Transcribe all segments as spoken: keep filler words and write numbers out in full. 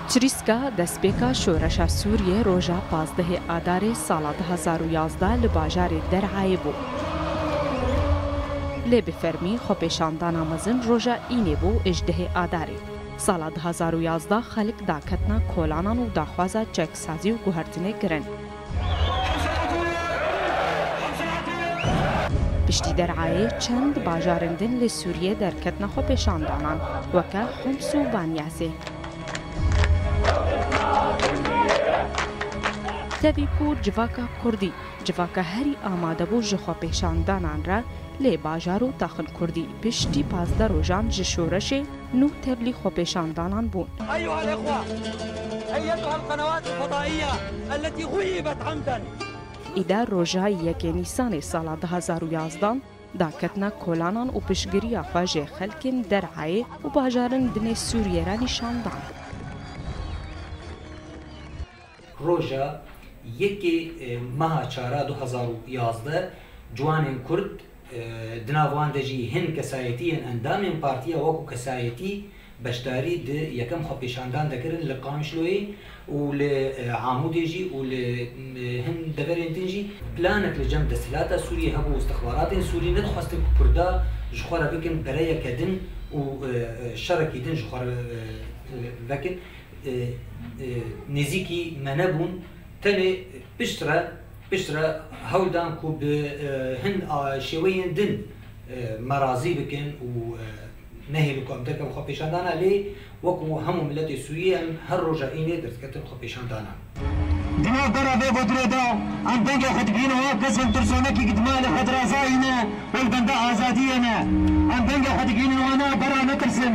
Çirîska destpêka şoreşa Sûriyê roja pazdehê Adarê sala du hazar û yazdeh li bajarê Der'ayê bû. Lê bi fermî xwepêşandana mezin roja Înê bû, êjdehê Adarê. Sala du hazar û yazdeh xelk daketina kolanan û daxwaza çeksazî û guhertinê kirin. Piştî Der'ayê çend bajarên din li Sûriyê derketina xwepêşandanan, weke Homs û Banyasê. Tevî ku civaka Kurdî, civaka herî amade bû ji xwepêşandanan re, lê bajar û taxin Kurdî piştî pazdeh rojan ji şoreşê nû tevlî xwepêşandanan bûn. أيها الإخوة، أيتها القنوات الفضائية التي غيبت عمدا. Îda roja yekê Nîsanê sala du hazar û yazdan, daketina kolanan û piştgiriya xwe ji xelkên Der'ayê û bajarên dinê Sûriyê re nîşan dan. Roja yekê, e, meha çara du hazar û yazdeh ciwanên Kurd, e, di nav wan de jî hin kesayetiyên endamên partiya wekû kesayetî beşdarî di yekem xwepêşandan de kirin li Qamişloyê û li, e, Amûdê jî û li, e, hin deverên din jî planek li cem desthilata Sûriyê hebû û istixbaratên Sûrî nedixwestin ku Kurda ji xwe re bikin bereyeke din û, e, e, şerekî din ji xwe re, e, e, vekin. E, e, nêzîkî me nebûn. Tenê piştre, piştre hewl dan ku bi, e, hin, a, şêweyên din, e, me razî bikin û, e, nehêlin ku em derkevin xwepêşandana, lê wekû hemû miletê Sûriyê em her roja Înê derdiketin xwepêşandana. Di nav bera vê gotinê de em dengê xwe digihînin wan kesên tirsonekî ku di malê xwe dirazayîne û li benda azadiyê ne. Em dengê xwe digihînin wana bera netirsin.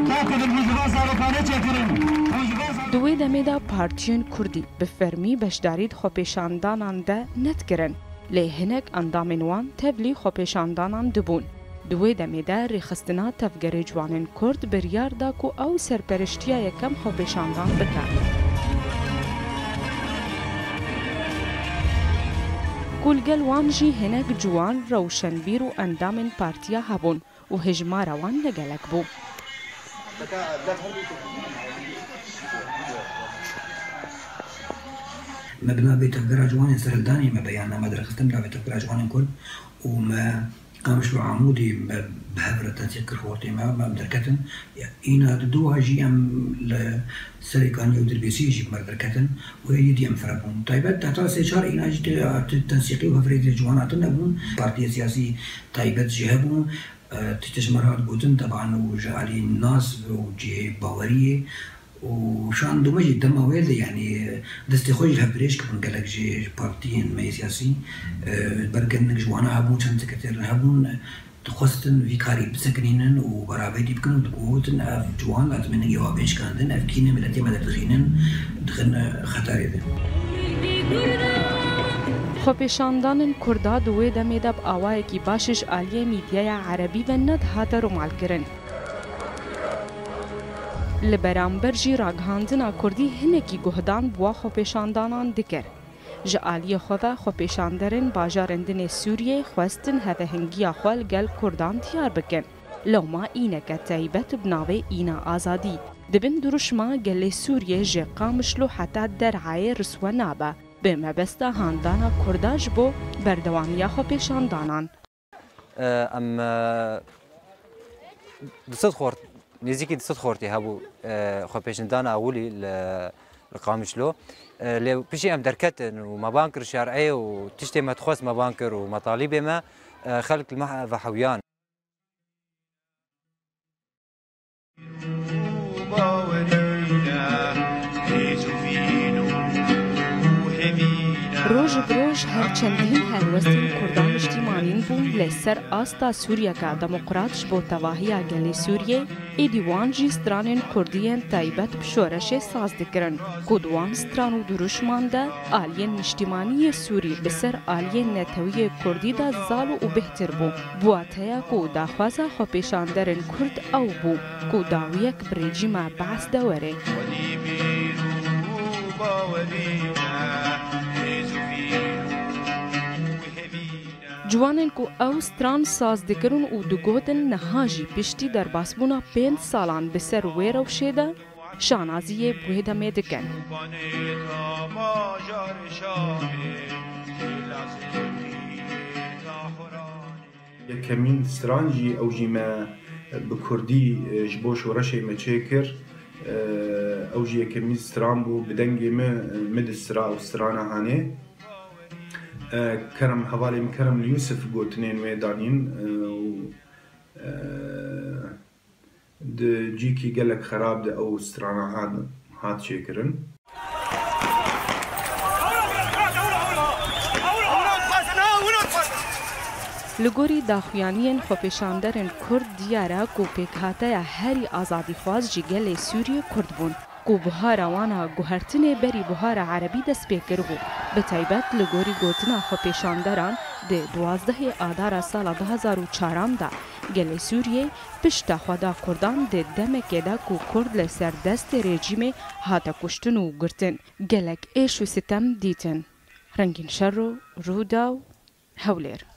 Dakevin hûn ji van zarokan neçêkirin. Hûn ji van zar- Di wê demê de partiyên Kurdî bi fermî beşdarî di xwepêşandanan de nedikirin. Lê hinek endamên wan tevlî xwepêşandanan dibûn. Di wê demê de Rêxistina Tevgerê Ciwanên Kurd biryar da ku ew serperiştiya yekem xwepêşandan bike. Ku li gel wan jî hinek ciwan, rewşenbîr û endamên partiya hebûn û hejmara wan ne gelek bû. Me bi navê Tevgera Ciwanên Serhildanê me beyanname derxistin, bi navê Tevgera Ciwanên Kurd û me Qamişlo û Amûdê me bi hev re tensîq kir xortê me, me derketin. Îna di dû jî em li Serê Kaniyê û Dirbêsiyê jî bi me re derketin û êdî em fire bûn. Taybet heta sê çar îna jî ti, ti tensîqî û hevrêzê ciwana tune bûn. Partiyê siyasî taybet jî hebûn. E, tiştê ji me re hat gotin, teban û ji alî nas û cihê baweriyê û şan dûme jî dema wê de, yanî, destê xwe jî hev dirêj kirin gelek jê ji partiyên me yê siyasî, e, ber gelnek ji wana hebûn, çend sekreterên hebûn, e, dixwestin vî karî bisekinînin û beravêtî bikin û digotin, ev ciwan lazim e ningê wan bên şikandin, ev kînê miletê me derdixînin, dixin, e, xeterê de. Xwepêşandanên Kurda di wê demê de bi awayekî baş ji aliyê mîdyaya erebî ve nedihate rumalkirin. Li beramber jî ragihandina Kurdî hinekî guhdan bi wa xwepêşandanan dikir. Ji aliyê xwe ve xwepêşanderên bajarên din ê Sûriyê xwestin hevehingiya xwe li gel Kurdan diyar bikin. Lewma îneke taybet bi navê Îna Azadî di bin dirûşma gelê Sûriyê ji Qamişlo heta Derayê riswe nabe, bi mebesta handana Kurda ji bo berdewamiya xwepêşandanan. E, em, e, du sed xort, nêzîkî du sed xortî hebû, e, xwepêşindana ewilî li, li Qamişlo. E, lê piştî em derketin û me ban kir şer'ê û tiştê me dixwest me ban kir û metalîbê me, e, xelk li me vehewiyan. Roj bi roj her çendîn helwestên Kurdan niştîmanîn bûn, lê ser asta Sûriyeke demokrat ji bo tevahiya gelê Sûriyê, êdî wan jî stranên Kurdî yên taybet bi şoreşê saz dikirin, ku di wan stran û dirûşman de aliyên niştîmanî yê Sûrî bi ser aliyên netewî yê Kurdî de zal û bêhtir bû. Bi wateya ku daxwaza xwepêşanderên Kurd ew bû ku dawiyek bi rejîma Beas de were. Ciwanên ku ew stran saz dikirin û digotin niha jî piştî derbasbûna pênc salan bi ser wê rewşê de şanaziyê bi wê demê dikin. Yekemîn stran jî ew jî me bi kurdî, e, ji bo şoreşê me çêkir. E, ew jî yekemîn stran bû, bi dengê min, e, min distira ew strana hanê. E, Kerem, hevalê min Kerem li Yûsif gotinên wê danîn, e, û, e, di cîkî gelek xerab de ew strana hat, hat çêkirin. Li gorî daxuyaniyên xwepêşanderên Kurd diyar e ku pêkhateya herî azadîxwaz jî gelê Sûriyê Kurd bûn, ku buhara wan a guhertinê berî buhara erebî dest pê kiribû. Bi taybet li gorî gotina xwepêşanderan di duwazdehê Adara sala du hazar û çaran de gelê Sûriyê pişta xwe da Kurdan di demekê de ku Kurd li ser destê rejîmê hate kuştin û girtin. Gelek êş û sitem dîtin. Rengîn Şerro, Rûdaw, Hewlêr.